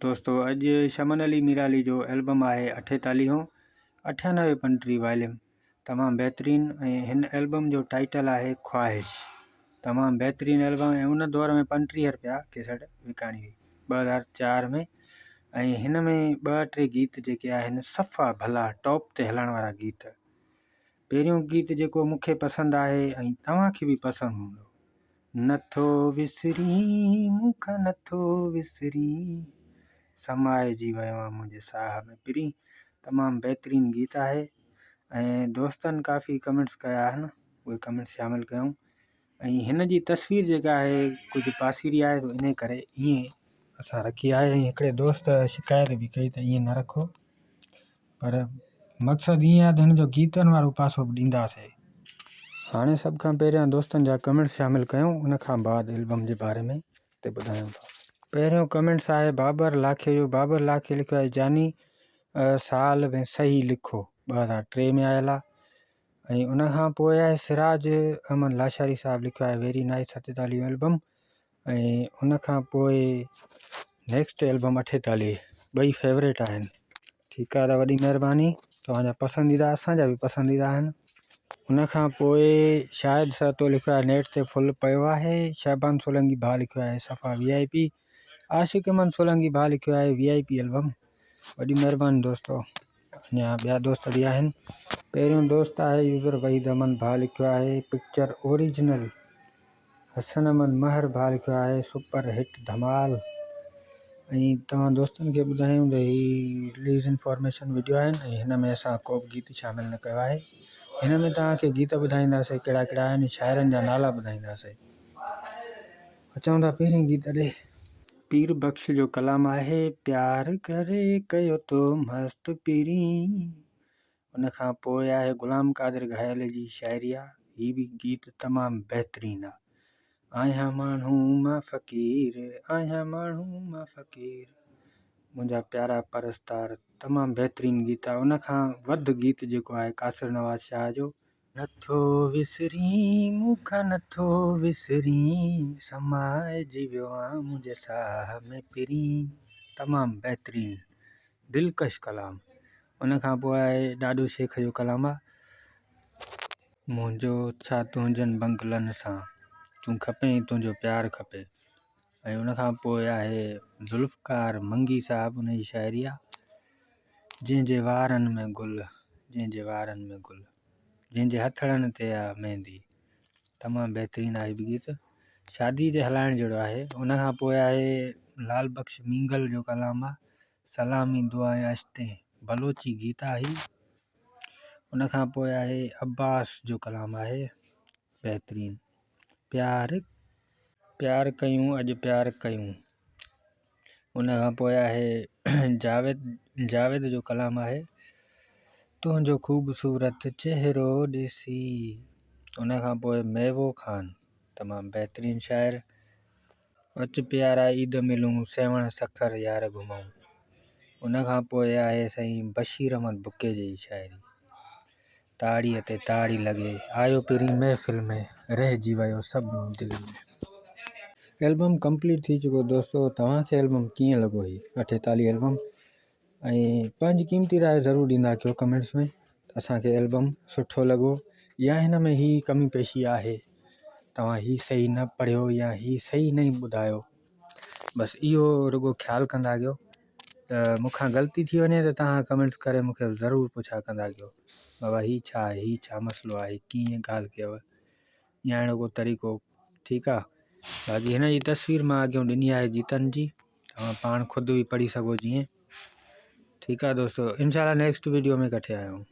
دوستو اڄ شمن علي ميرالي جو البم آهي اٺيتاليهون اٺيانوي پنٽيهه واليم تمام بهترين ۽ هن البم جو ٽائيٽل آهي خواهش تمام بهترين البم ۽ ان دور ۾ 35 روپيا ڪيسٽ وڪاڻي هئي 2004 ۾ ۽ هن ۾ ٻه ٽي گيت جيڪي آهن صفا ڀلا ٽاپ تي هلڻ وارا گيت پهريون گيت جيڪو مون کي پسند آهي ۽ توهان کي به پسند هوندو نٿو وسرين مون کان نٿو وسرين سمائجي ويو آن منهنجي ساهه ۾ پرين تمام بهترين گيت آهي ۽ دوستن ڪافي ڪمينٽس ڪيا آهن اهي ڪمينٽس شامل ڪيون ۽ هن جي تصوير جيڪا آهي ڪجهه پاسيري آهي ان ڪري ائين اسان رکي آهي ۽ هڪڙي دوست شڪايت به ڪئي ته ائين نه رکو پر مقصد ائين آهي ته هن جو گيتن وارو پاسو به ڏينداسي. هاڻي سڀ کان پهريان دوستن جا ڪمينٽس شامل ڪيون ان کان بعد البم جي باري ۾ تي ٻڌايون ٿا. پهريون ڪمينٽس آهي بابر لاکي جو بابر لاکي لکيو آهي جاني سال ۾ صحيح لکو 2003 ۾ آيل آهي ۽ ان کان پوء آهي سراج احمد لاشاري صاحب لکيو آهي ويري نائس 47 البم ۽ ان کان پوء نيڪسٽ البم 48 ٻئي فيوريٽ آهن ٺيڪ آ ته وڏي مهرباني توهان جا پسنديده اسان جا به پسنديده آهن ان کان پوء شاهد سهتو لکيو آهي نيٽ تي فل پيو آهي شعبان سولنگي ڀاء لکيو آهي صفا وي آء پي عاشق احمد سولنگي ڀاء لکيو آهي وي آء پي البم وڏي مهرباني دوستو اڃا ٻيا دوست به آهن پهريون دوست آهي يوزر وحيد احمد ڀاء لکيو آهي پڪچر اوريجنل حسن احمد مهر ڀاء لکيو آهي سپر هٽ ڌمال ۽ توهان دوستن کي ٻڌايون ته هي رليز انفارميشن وڊيو آهن ۽ هن ۾ اسان ڪو به گيت شامل نه ڪيو آهي هن ۾ توهان کي گيت ٻڌائينداسين ڪهڙا ڪهڙا آهن شاعرن جا نالا ٻڌائينداسين اچون ٿا پهرين گيت ڏي. پير بخش جو ڪلام آهي پيار ڪري ڪيو تو مست پرين. ان کان پوء آهي غلام قادر گهايل جي شاعري آ هي به گيت تمام بهترين آ آهيان ماڻهو مان فقير آهيان ماڻهو مان فقير منهنجا پيارا پرستار تمام بهترين گيت آ ان کان وڌ گيت جيڪو آهي قاصر نواز شاهه جو نٿو وسرين مون کان نٿو وسرين سمائجي ويو آن منهنجي ساهه ۾ پرين تمام بهترين دلڪش ڪلام ان کان پوء آهي ڏاڏو شيخ جو ڪلام آ. منهنجو ڇا تنهنجن بنگلن سان، تون کپين تنهنجو پيار کپي ۽ ان کان پوء آهي ذوالفقار منگي صاحب ان جي شاعري آ. جنهن جي وارن ۾ گل، جنهن جي وارن ۾ گل، جنهن جي هٿڙن تي آ ميندي. تمام بهترين آهي به گيت شادي تي هلائڻ جهڙو آهي. ان کان پوء آهي لال بخش مينگل جو ڪلام آ. سلامي دعائين اشتين بلوچي گيت آهي. ان کان پوء آهي عباس جو ڪلام آهي بهترين پيار پيار ڪيون اڄ پيار ڪيون. ان کان پوء آهي جاويد جاويد جو ڪلام آهي تنهنجو خوبصورت چهرو ڏسي. ان کان پوء ميوو خان تمام بهترين شاعر. اچ پيارا عيد ملون سيوهڻ سکر يار گهمئون. ان کان پوء آهي سائين بشير احمد بڪي جي شاعري تاڙيء تي تاڙي لڳي آيو پرين محفل ۾ رهجي ويو سڀ دل ۾. البم ڪمپليٽ ٿي چڪو دوستو توهان کي البم ڪيئن لڳو هي 48 البم ۽ پنهنجي قيمتي راء ضرور ڏيندا ڪيو ڪمينٽس ۾ اسانکي البم سٺو لڳو يا هن ۾ هي ڪمي پيشي آهي توهان هي صحيح نه پڙهيو يا هي صحيح نه ٻڌايو بس اهو رڳو خيال ڪندا ڪيو ته مون کان غلطي ٿي وڃي ته توهان ڪمينٽس ڪري مون کي ضرور پڇا ڪندا ڪيو بابا هي ڇا آهي هي ڇا مسئلو آهي ڪيئن ڳالهه ڪيو يا اهڙو ڪو طريقو ٺيڪ آهي باقي هن جي تصوير مان اڳيون ڏني آهي گيتن جي توهان پاڻ خود به پڙهي سگهو جيئن ٺيڪ آهي دوستو انشاء الله نيڪسٽ ويڊيو ۾ ڪٺي آيا آهيون.